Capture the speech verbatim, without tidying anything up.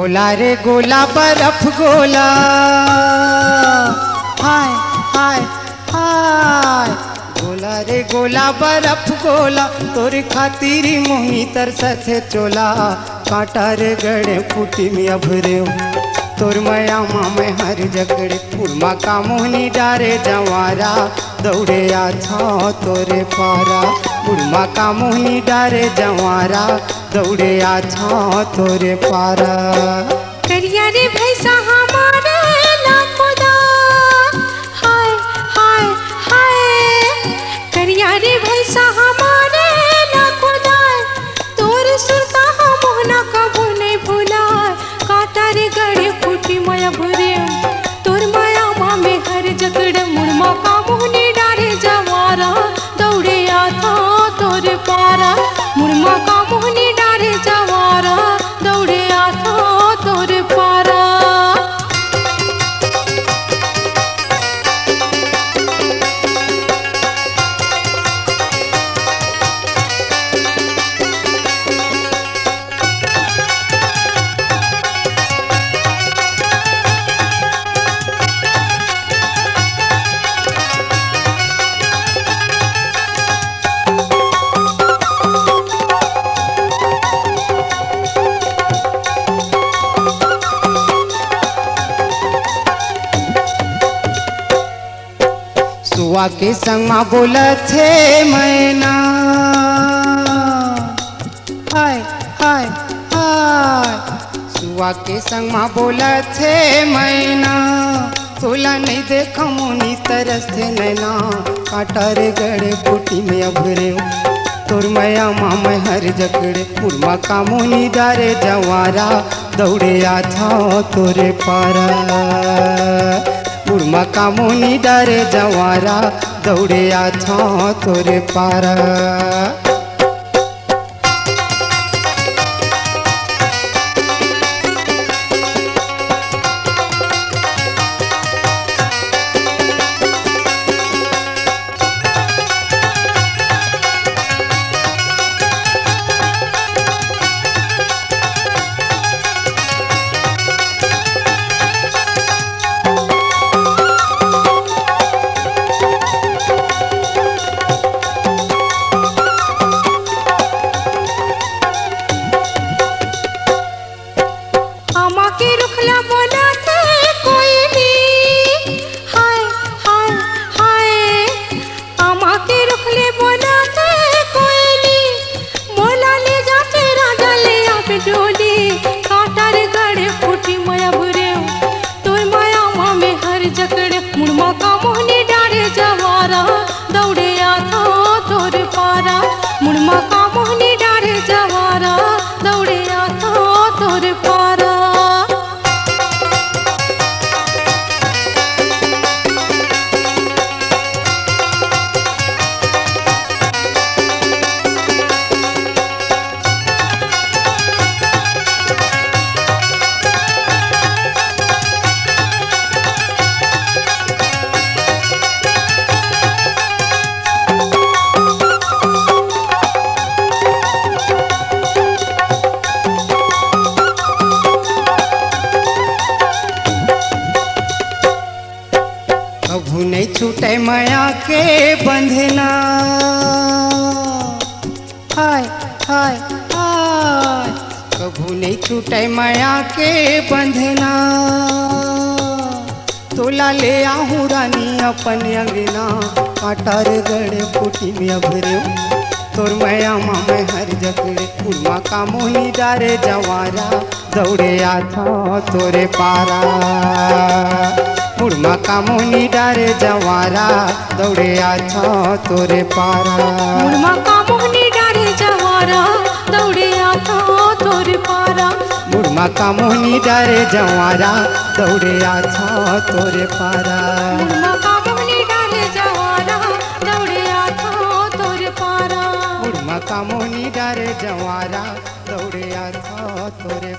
गोला रे गोला बर्फ गोला, हाय हाय हाय। गोला रे गोला बर्फ गोला, तोर खातिर मोहनी तरसथे चोला। कांटा रे गड़े फूटी में अभरेव, तोर मया मा मैं हर जकड़े। मुड़मा का मोहनी डारे जवारा, दौड़े आथव तोरे पारा। मुड़मा का मोहनी डारे जवारा, दौड़े आथव तोरे पारा। करिया रे भैंसा हमारे लाखोदा, हाय हाय हाय। करिया रे भैंसा हमारे लाखोदा, तोर सुरता हा मोहना कभू नहीं भुलाय। कांटा रे गड़े फूटी मया भुरे, तोर मया मा में हर जकड़े। मुड़मा का मोहनी डारे जवारा, दौड़े आथव तोरे पारा। मुड़मा का मोहनी डारे जवारा, दौड़े आथव तोरे पारा। सुआ के संग मा बोलथे मैना, हाय हाय हाय। सुआ के संग मा बोलथे मैना, तोला नहीं देखा मोहनी तरसथे नैना। कांटा रे गड़े फूटी में अभरेव, तोर मया मा मैं हर जकड़े। मुड़मा का मोहनी डारे जवारा, दौड़े आथव तोरे पारा। मुड़मा का मोहनी डारे जवारा, दौड़े आथव तोरे पारा। आमा के रुख ला बोलथे कोयली, हाय हाय हाय। आमा के रुख ले बोलथे कोयली, मोला ले जाथे राजा ले आबे डोली। कांटा रे गड़े फूटी मया भुरे, तोर मया मा में हर जकड़े। मुड़मा का मोहनी डारे जवारा, दौड़े आथव तोरे पारा। मुड़मा का मोहनी डारे जवारा, दौड़े आथव तोरे पारा। कभू नहीं छूटे मया के बंधना, हाय हाय हाय। कभू नहीं छूटे मया के बंधना, तोला ले आहूं रानी अपन अंगना। कांटा रे गड़े फूटी में अभरेव, तोर मया मा मैं हर जकड़े। मुड़मा का मोहनी डारे जवारा, दौड़े आथव तोरे पारा। मुड़मा का मोहनी डारे जवारा, दौड़े आथव तोरे पारा। मुड़मा का मोहनी डारे जवारा, दौड़े आथव तोरे पारा। मुड़मा का मोहनी डारे जवारा, दौड़े आथव तोरे पारा। मुड़मा का मोहनी डारे जवारा, दौड़े आथव तोरे पारा। मुड़मा का मोहनी डारे जवारा, दौड़े आथव तोरे